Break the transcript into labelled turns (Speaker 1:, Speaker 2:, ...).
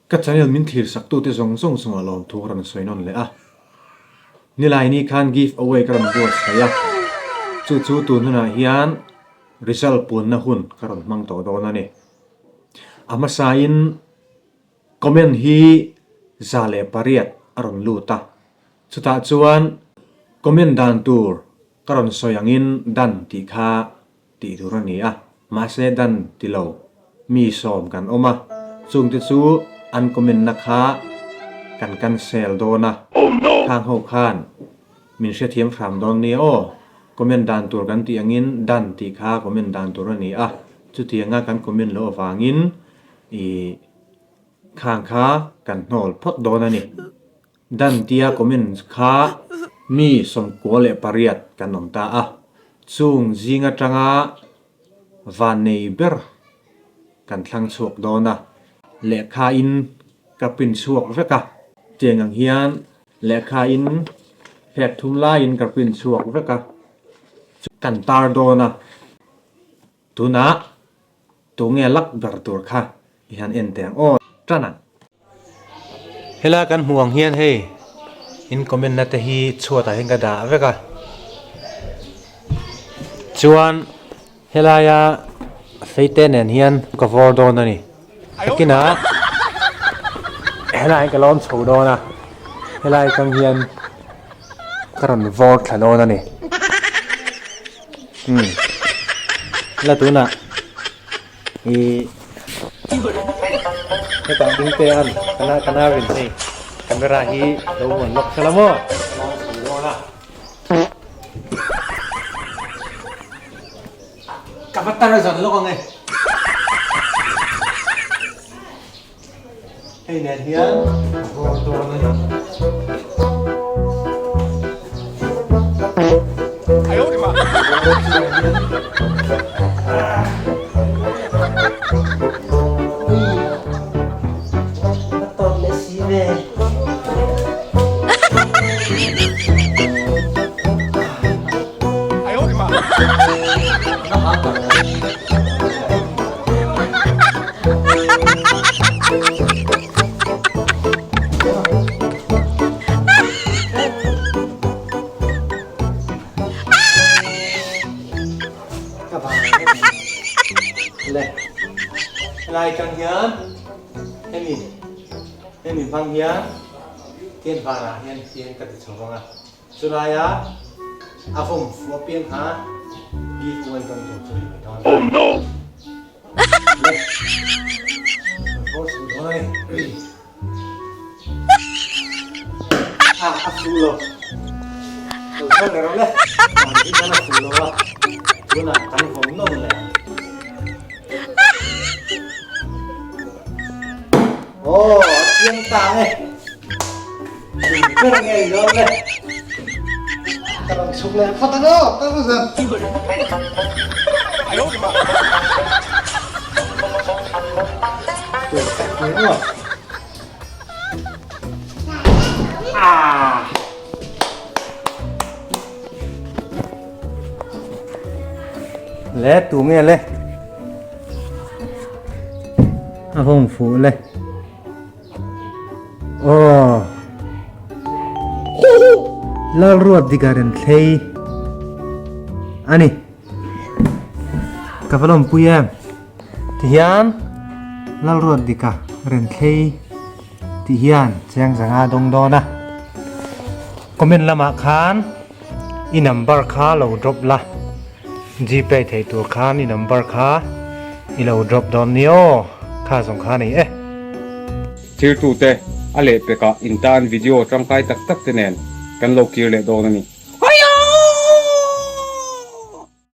Speaker 1: Ka channel min thlir sak tute zawng zawng chungah lawmthu ka rawn sawi nawn leh a. Nilai ni khan give away ka rawn buatsaih a, chu chu tun hunah hian result punna hun ka rawn hmang tawh dawn a ni. A hmasain comment hi 108 a rawn lut a, chutah chuan comment dan tur ka rawn sawi angin dan tih kha tih tur a ni a, mahse dan ti lo mi sawm kan awm a, chungte chu an comment na kha kan cancel dawn a, khang ho khan min hrethiam hram dawn nia aw, comment dan tur kan tih angin dan tih kha comment dan tur a ni a, chutianga kan comment loh avangin ih khang kha kan hnawl phawt dawn a ni. Dan tia comment kha mi 98 kan awm ta a, chung zing atanga vannei ber kan thlang chhuak dawn a. Lehkha in ka print chhuak vek a, tiang ang hian lehkha in phek thum laiin ka print chhuak vek a, kan tar dawn a, tunah Tunge lak ber tur kha i han en teh ang aw tan ang. Helai kan hmuh ang hian hei in comment na te hi chhuat ah hian ka dah vek a chuan helaia feite nen hian ka vawr dawn a ni takinah helai ah hian ka lawm chho dawn a helai atang hian ka rawn vawr thla dawn a ni. Umm la tunah ih hetah ding te an kana kana rin hei camera hi lo vuan lawk sela maw ka va tar zan lawk ang e. Hei nen hian a vawr dawn a ni. Helai tang hian hemi hemi hmang hian tian vanah hian tian ka ti chho vang a chulaia a vawm fuh apiang kha give away dawn tur chu a ni mai dawn. Le tu nge le a hung fu le Aw Lalruat dik a rem thlei a ni. Ka va lawmpui em. Tihian Lalruat dik a rem thlei tih hian chiang zanga dawng dawn a. Comment lamah khan i number kha lo drop la. Gpay thei tur khan i number kha i lo drop dawn nia aw kha zawng kha nei e.
Speaker 2: Thirtute a lehpekah in tan video tangkai tak tak te nen kan lo kir leh dawn a ni.